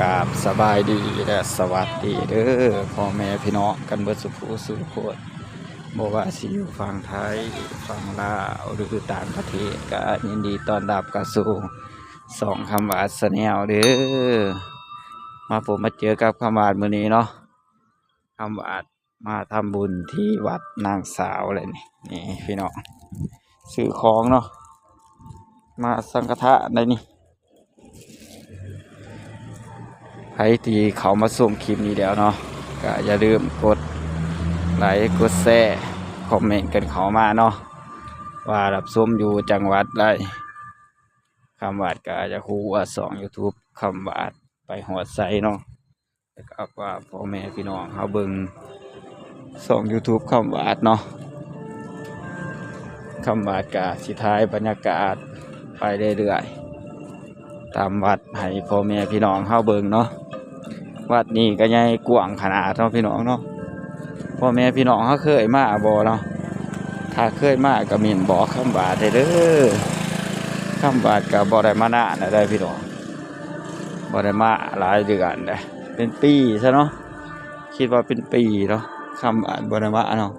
ກາບສະບາຍດີ ແລະ ສະຫວັດດີເດີ ພໍ່ແມ່ພີ່ນ້ອງກັນເບິດສູ່ຜູ້ສູ່ຄົນ, ບໍ່ວ່າຊິຢູ່ຝັ່ງໄທ, ຝັ່ງລາວ ຫຼື ຕ່າງປະເທດ, ກໍຍິນດີຕ້ອນຮັບເຂົ້າສູ່ຊ່ອງຄຳຫວາດ Channel ເດີ. ມາພົບມາເຈີກັບຄຳຫວາດມື້ນີ້ເນາະ, ຄຳຫວາດ ມາທຳບຸນທີ່ວັດນາງສາວແຫຼະນີ້. ນີ້ພີ່ນ້ອງ ຊື້ຂອງເນາະ ມາສັງຄະທານໄດ້ນີ້. ໃຜທີ່ເຂົ້າມາຊົມຄລິບນີ້ແລ້ວເນາະ ກໍຢ່າລືມກົດໄລ ກົດແຊ ຄອມເມັນກັນເຂົ້າມາເນາະ ວ່າຮັບຊົມຢູ່ຈັງຫວັດໃດ. ຄຳຫວາດກໍຢາກຮູ້ວ່າຊ່ອງ YouTube ຄຳຫວາດໄປຮອດໃສເນາະ. ແລ້ວກໍຝາກພໍ່ແມ່ພີ່ນ້ອງເຮົາເບິ່ງຊ່ອງ YouTube ຄຳຫວາດເນາະ, ຄຳຫວາດກະຊິຖ່າຍບັນຍາກາດໄປເລື້ອຍໆຕາມວັດໃຫ້ພໍ່ແມ່ພີ່ນ້ອງເຮົາເບິ່ງເນາະ. ວັດນີ້ກໍໃຫຍ່ກວ້າງຂະໜາດເນາະພີ່ນ້ອງເນາະ. ພໍ່ແມ່ພີ່ນ້ອງເຮົາເຄີຍມາບໍ່ເນາະ? ຖ້າເຄີຍມາກໍເມັ້ນບອກຄຳຫວາດແດ່ເດີ. ຄຳຫວາດກໍບໍ່ໄດ້ມານານແລ້ວເດ້ພີ່ນ້ອງ, ບໍ່ໄດ້ມາຫຼາຍເດືອນແລ້ວ ເປັນປີຊະເນາະ, ຄິດວ່າເປັນປີເນາະ ຄຳຫວາດບໍ່ໄດ້ມາເນາະ.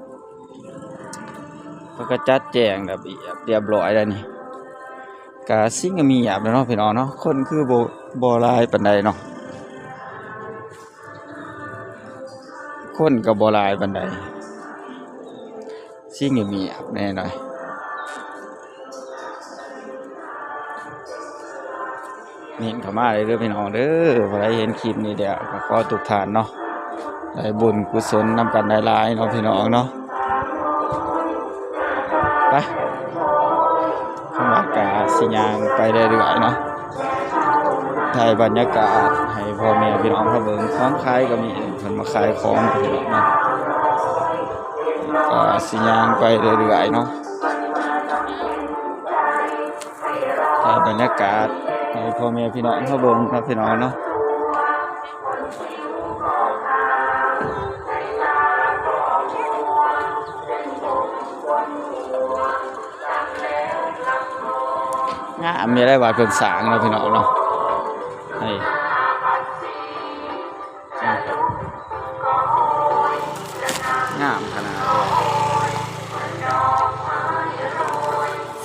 ເພິ່ນກໍຈັດແຈງລະບຽບລຽບຮ້ອຍແລ້ວນີ້, ກະຊິງະມຽບແລ້ວເນາະພີ່ນ້ອງເນາະ. ຄົນຄືບໍ່ ບໍ່ຫຼາຍປານໃດເນາະ, ຄົນກໍບໍ່ຫຼາຍປານໃດ. ຊິງຽບໆແດ່ໜ້ອຍ. ເມັ້ນເຂົ້າມາເລີຍເດີພີ່ນ້ອງເດີ. ຜູ້ໃດເຫັນຄລິບນີ້ແລ້ວກໍຂໍທຸກທ່ານເນາະ ໄດ້ບຸນກຸສົນນຳກັນຫຼາຍໆເນາະພີ່ນ້ອງເນາະ. ໄປ ຄຳຫວາດກະຊິຍ່າງໄປເລື້ອຍໆເນາະ, ຖ່າຍບັນຍາກາດໃຫ້ພໍ່ແມ່ພີ່ນ້ອງເຮົາເບິ່ງ. ຂອງຂາຍກໍມີ, ເພິ່ນມາຂາຍຂອງພີ່ນ້ອງເນາະ. ກໍຊິຍ່າງໄປເລື້ອຍໆເນາະ, ຖ່າຍບັນຍາກາດໃຫ້ພໍ່ແມ່ພີ່ນ້ອງເຮົາເບິ່ງເນາະ ພີ່ນ້ອງເນາະ. ງາມຢູ່ໃດ໋ ວັດເພິ່ນສ້າງເນາະ ພີ່ນ້ອງເນາະ. ນີ້ ງາມຂະໜາດເລີຍ.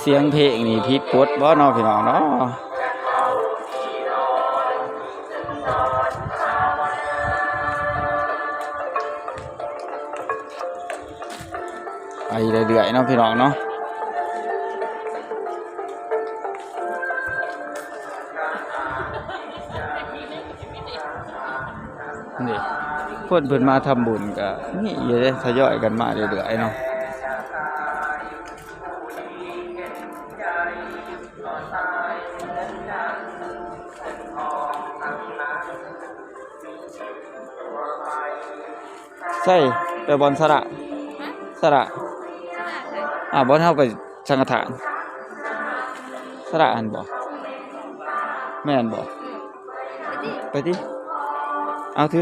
ສຽງເພງນີ້ຜິດກົດບໍ່ເນາະ ພີ່ນ້ອງເນາະ? ໄປເລື້ອຍໆເນາະ ພີ່ນ້ອງເນາະ. ນີ້ ຄົນເພິ່ນມາທຳບຸນກໍມີຢູ່ເດ້ ທະຍອຍກັນມາເລື້ອຍໆເນາະ. ໃສ ໄປບ່ອນສະຫຼະ ຮະ? ສະຫຼະ ສະຫຼະໃສ? ອ່າ ບ່ອນເຮົາໄປສັງຄະທານ ສະຫຼະຫັ້ນບໍ່? ແມ່ນບໍ່? ໄປຕິ ໄປຕິ ເອົາຖື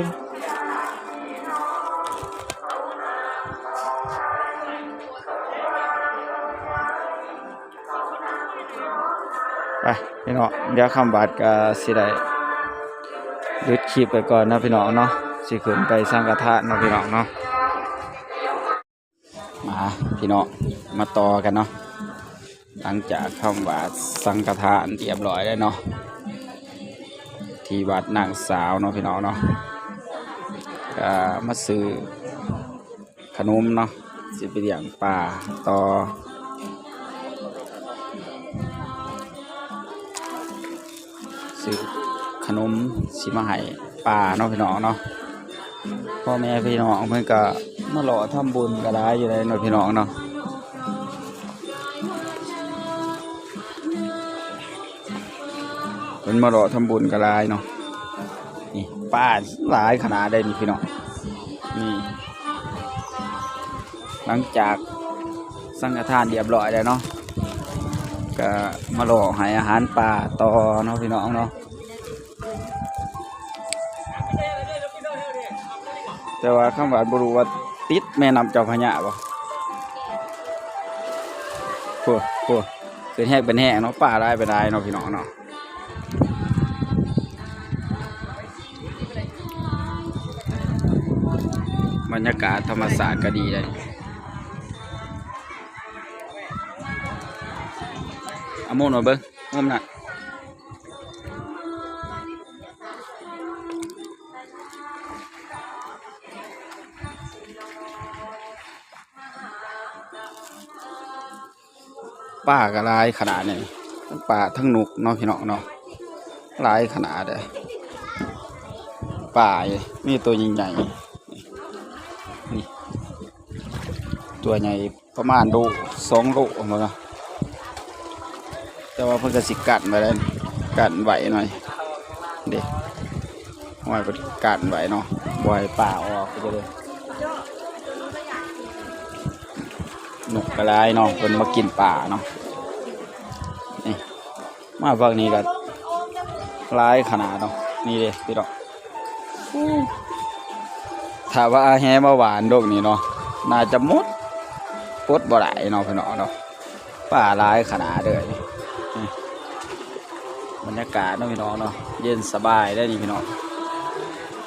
ໄປພີ່ນ້ອງ. ດຽວຄຳຫວາດກໍຊິໄດ້ຢຸດຄລິບໄປກ່ອນເນາະ ພີ່ນ້ອງເນາະ, ຊິຂຶ້ນໄປສັງຄະທານເນາະ ພີ່ນ້ອງເນາະ. ມາພີ່ນ້ອງ ມາຕໍ່ກັນເນາະ, ຫຼັງຈາກຄຳຫວາດສັງຄະທານຮຽບຮ້ອຍແລ້ວເນາະ ທີ່ວັດນາງສາວເນາະ ພີ່ນ້ອງເນາະ, ກໍມາຊື້ຂະໜົມເນາະ ຊິໄປລ້ຽງປາຕໍ່. ຊື້ຂະໜົມຊິມາໃຫ້ປາເນາະ ພີ່ນ້ອງເນາະ. ພໍ່ແມ່ພີ່ນ້ອງເພິ່ນກໍມາຫຼໍ່ທຳບຸນກໍຫຼາຍຢູ່ເດ້ເນາະ ພີ່ນ້ອງເນາະ, ເພິ່ນມາຫຼໍ່ທຳບຸນກໍຫຼາຍເນາະ. ນີ້ປາຫຼາຍຂະໜາດໃດນີ້ ພີ່ນ້ອງ. ນີ້ ຫຼັງຈາກສັງຄະທານຮຽບຮ້ອຍແລ້ວເນາະ ກໍມາຫຼໍ່ໃຫ້ອາຫານປາຕໍ່ເນາະ ພີ່ນ້ອງເນາະ. ແຕ່ວ່າຄຳຫວາດບໍ່ຮູ້ວ່າຕິດແມ່ນ້ຳເຈົ້າພະຍາບໍ່. ໂອ້ ໂອ້ ເປັນແຮງເປັນແຮງເນາະ, ປາຫຼາຍໄປຫຼາຍເນາະ ພີ່ນ້ອງເນາະ. ບັນຍາກາດທຳມະຊາດກໍດີເດ້. ເອົາໂມນມາເບິ່ງ ໂມນນະ. ປາກໍຫຼາຍຂະໜາດນີ້ ທັງປາທັງນົກເນາະ ພີ່ນ້ອງເນາະ ຫຼາຍຂະໜາດເດ້. ປາມີຕົວໃຫຍ່ໆ ນີ້ ຕົວໃຫຍ່ປະມານໂລ ສອງໂລພຸ້ນນະ ແຕ່ວ່າເພິ່ນກໍຊິກັ້ນໄວ້ແລ້ວ ກັ້ນໄວ້ໜ່ອຍເດ້. ຫ້ອຍເພິ່ນກັ້ນໄວ້ເນາະ ບໍ່ໃຫ້ປາອອກ ເພິ່ນກໍເລີຍ ນົກກໍຫຼາຍເນາະ ເພິ່ນມາກິນປາເນາະ. ນີ້ ມາຝັ່ງນີ້ກໍຫຼາຍຂະໜາດເນາະ ນີ້ເດ້ພີ່ນ້ອງ. ຖ້າວ່າເອົາແຫມາຫວ່ານດົງນີ້ເນາະ ໜ້າຈະໝົດ ປົດບໍ່ໄດ້ເນາະ ພີ່ນ້ອງເນາະ. ປາຫຼາຍຂະໜາດເດີ. ນີ້ ບັນຍາກາດເນາະ ພີ່ນ້ອງເນາະ ເຢັນສະບາຍເດ້ນີ້ພີ່ນ້ອງ.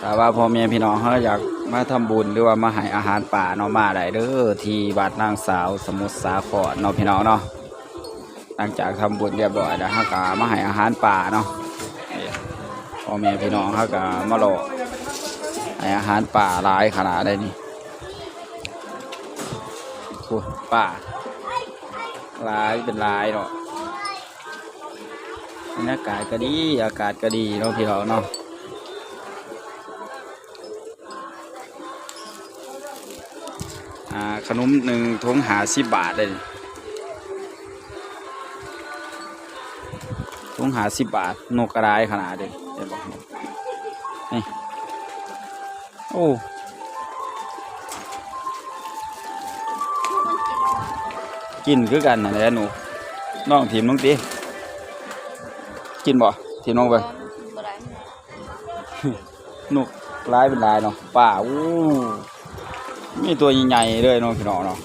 ຖ້າວ່າພໍ່ແມ່ພີ່ນ້ອງເຮົາຢາກມາທຳບຸນ ຫຼືວ່າມາໃຫ້ອາຫານປາເນາະ ມາໄດ້ເດີ ທີ່ວັດນາງຊາວ ສະໝຸດສາຄອນເນາະ ພີ່ນ້ອງເນາະ. ຫຼັງຈາກທຳບຸນຮຽບຮ້ອຍແລ້ວ ເຮົາກໍມາໃຫ້ອາຫານປາເນາະ. ນີ້ ພໍ່ແມ່ພີ່ນ້ອງເຮົາກໍມາເລາະໃຫ້ອາຫານປາຫຼາຍຂະໜາດເດ້ນີ້. ໂອ້ ປາຫຼາຍເປັນຫຼາຍເນາະ. ບັນຍາກາດກໍດີ ອາກາດກໍດີເນາະ ພີ່ນ້ອງເນາະ. ອ່າ ຂະໜົມໜຶ່ງຖົງຫ້າສິບບາດເດ້ ຖົງຫ້າສິບບາດ. ນົກກໍຫຼາຍຂະໜາດເດ້ ເຫັນບໍ່ ນີ້. ໂອ້ ກິນຄືກັນຫັ້ນແຫຼະໜູ. ນ້ອງຖິ້ມລົງຕິ ກິນບໍ່? ຖິ້ມລົງເບິ່ງ. ບໍ່ໄດ້ ນົກຫຼາຍເປັນຫຼາຍເນາະ ປາ. ໂອ້ ມີຕົວໃຫຍ່ໆເລີຍເນາະ ພີ່ນ້ອງເນາະ.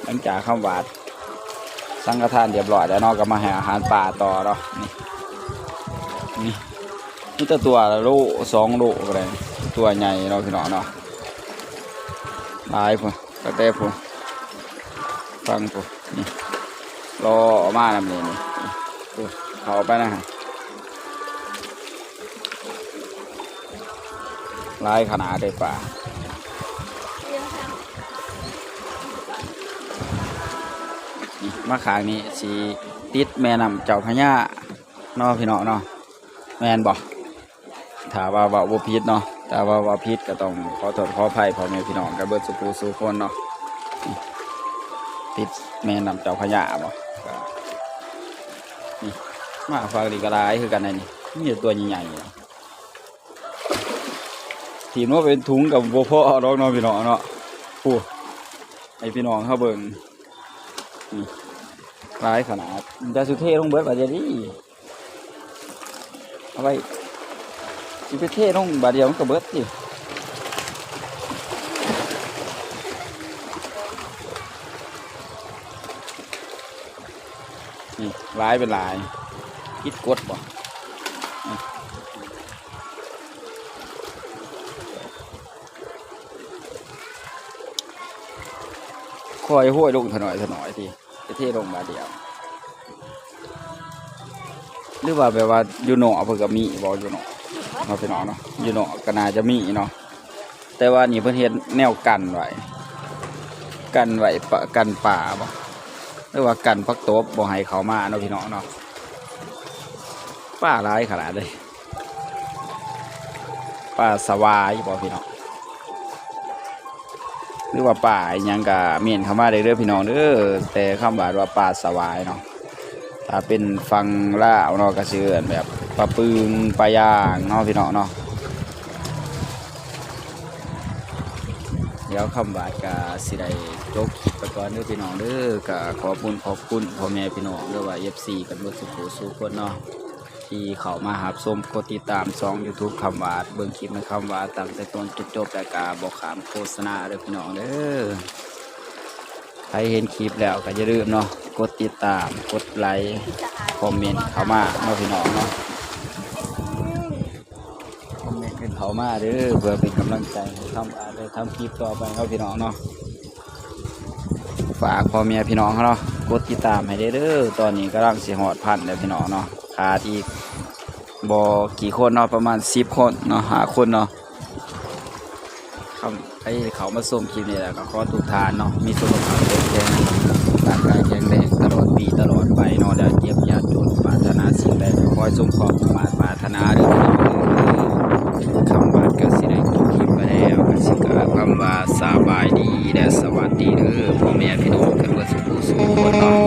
ຫຼັງຈາກຄຳຫວາດສັງຄະທານຮຽບຮ້ອຍແລ້ວເນາະ ກໍມາໃຫ້ອາຫານປາຕໍ່ເນາະ. ນີ້ ນີ້ ມີແຕ່ຕົວລະໂລສອງໂລກໍໄດ້ ຕົວໃຫຍ່ເນາະ ພີ່ນ້ອງເນາະ. ຫຼາຍພຸ້ນ ຕັ້ງແຕ່ພຸ້ນ ຝັ່ງພຸ້ນ ນີ້ ລໍອອກມານຳນີ້ ນີ້ ພຸ້ນ ເຂົ້າໄປນະ ຫຼາຍຂະໜາດເດ້ປາ. ນີ້ ມາຂ້າງນີ້ຊິຕິດແມ່ນ້ຳເຈົ້າພະຍາເນາະ ພີ່ນ້ອງເນາະ ແມ່ນບໍ່? ຖ້າວ່າເວົ້າບໍ່ຜິດເນາະ ຖ້າວ່າເວົ້າຜິດກໍຕ້ອງຂໍໂທດຂໍອະໄພພໍ່ແມ່ພີ່ນ້ອງກັນເບິດສູ່ຜູ້ສູ່ຄົນເນາະ. ຕິດແມ່ນ້ຳເຈົ້າພະຍາບໍ່? ກໍ ນີ້ ມາຝັ່ງນີ້ກໍຫຼາຍຄືກັນນະ ນີ້ ມີແຕ່ຕົວໃຫຍ່ໆ. ຖິ້ມລົງເປັນຖົງກໍບໍ່ພໍດອກເນາະ ພີ່ນ້ອງເນາະ. ໂອ້ ໃຫ້ພີ່ນ້ອງເຮົາເບິ່ງ ນີ້ ຫຼາຍຂະໜາດ. ແຕ່ສຸເທລົງເບິດວ່າຈະດີ ເອົາໄວ້ ຊິໄປເທລົງບາດດຽວມັນກໍເບິດຕິ. ນີ້ ຫຼາຍເປັນຫຼາຍ ຜິດກົດບໍ່? ນີ້ ຄ່ອຍຫ້ວຍລົງເທື່ອໜ້ອຍເທື່ອໜ້ອຍຕິ ຈະເທລົງບາດດຽວ ຫຼືວ່າແບບວ່າຢູ່ນອກເພິ່ນກໍມີບໍ່ ຢູ່ນອກເນາະ ພີ່ນ້ອງເນາະ. ຢູ່ນອກກໍໜ້າຈະມີເນາະ ແຕ່ວ່ານີ້ເພິ່ນເຮັດແນວກັ້ນໄວ້ ກັ້ນໄວ້ປະ ກັ້ນປາບໍ່ ຫຼືວ່າກັ້ນຜັກຕົບບໍ່ໃຫ້ເຂົ້າມາເນາະ ພີ່ນ້ອງເນາະ. ປາຫຼາຍຂະໜາດເລີຍ ປາສະຫວາຍບໍ່ ພີ່ນ້ອງ ຫຼືວ່າປາອີ່ຫຍັງກໍເມັ້ນເຂົ້າມາໄດ້ເດີ ພີ່ນ້ອງເດີ ແຕ່ຄຳຫວາດວ່າປາສະຫວາຍເນາະ. ຖ້າເປັນຝັ່ງລາວເນາະ ກໍຊິເອີ້ນແບບປາປຶງ ປາຍ່າງເນາະ ພີ່ນ້ອງເນາະ. ດຽວຄຳຫວາດກໍຊິໄດ້ຈົບຄລິບໄປກ່ອນເດີ ພີ່ນ້ອງເດີ. ກໍຂອບຄຸນ ຂອບຄຸນພໍ່ແມ່ພີ່ນ້ອງ ຫຼືວ່າເອັຟຊີກັນເບິດສູ່ຜູ້ສູ່ຄົນເນາະ ທີ່ເຂົ້າມາຮັບຊົມ ກົດຕິດຕາມຊ່ອງຢູທູບຄຳຫວາດ ເບິ່ງຄລິບໃນຄຳຫວາດຕັ້ງແຕ່ຕົ້ນຈົນຈົບ ແລະກະບໍ່ຂ້າມໂຄສະນາເດີພີ່ນ້ອງເດີ. ໃຜເຫັນຄລິບແລ້ວກະຢ່າລືມເນາະ ກົດຕິດຕາມ ກົດໄລ ຄອມເມັນເຂົ້າມາເນາະ ພີ່ນ້ອງເນາະ. ຄອມເມັນຂຶ້ນເຂ ເຂົ້າມາເດີ ເພື່ອເປັນກຳລັງໃຈໃຫ້ທຳ ເອີ ທຳຄລິບຕໍ່ໄປເນາະພີ່ນ້ອງເນາະ. ຝາກພໍ່ແມ່ພີ່ນ້ອງເຮົາເນາະ ກົດຕິດຕາມໃຫ້ແດ່ເດີ. ຕອນນີ້ກຳລັງຊິຮອດພັນແລ້ວພີ່ນ້ອງເນາະ ຂາດອີກບໍ່ກີ່ຄົນເນາະ ປະມານສິບຄົນເນາະ ຫ້າຄົນເນາະ. ຄຳ ໃຜເຂົ້າມາຊົມຄລິບນີ້ແລ້ວ ກໍຂໍທຸກທ່ານເນາະ ມີສຸຂະພາບແຂງແຮງ ຮ່າງກາຍແຂງແຮງຕະຫຼອດປີຕະຫຼອດໄປເນາະ ແລະ ເຈັບຢ່າຈົນ ປາດຖະໜາສິ່ງໃດ ຂໍໃຫ້ສົມຄວາມມຸ່ງມາດປາດຖະໜາເດີ. ຄຳບາດກໍຊິໄດ້ຈົບຄລິບໄປແລ້ວ ກໍຊິກ່າວຄຳວ່າສະບາຍດີ ແລະ ສະຫວັດດີເດີ ພໍ່ແມ່ພີ່ນ້ອງກັນເບິດສູ່ຜູ້ສູ່ຄົນເນາະ.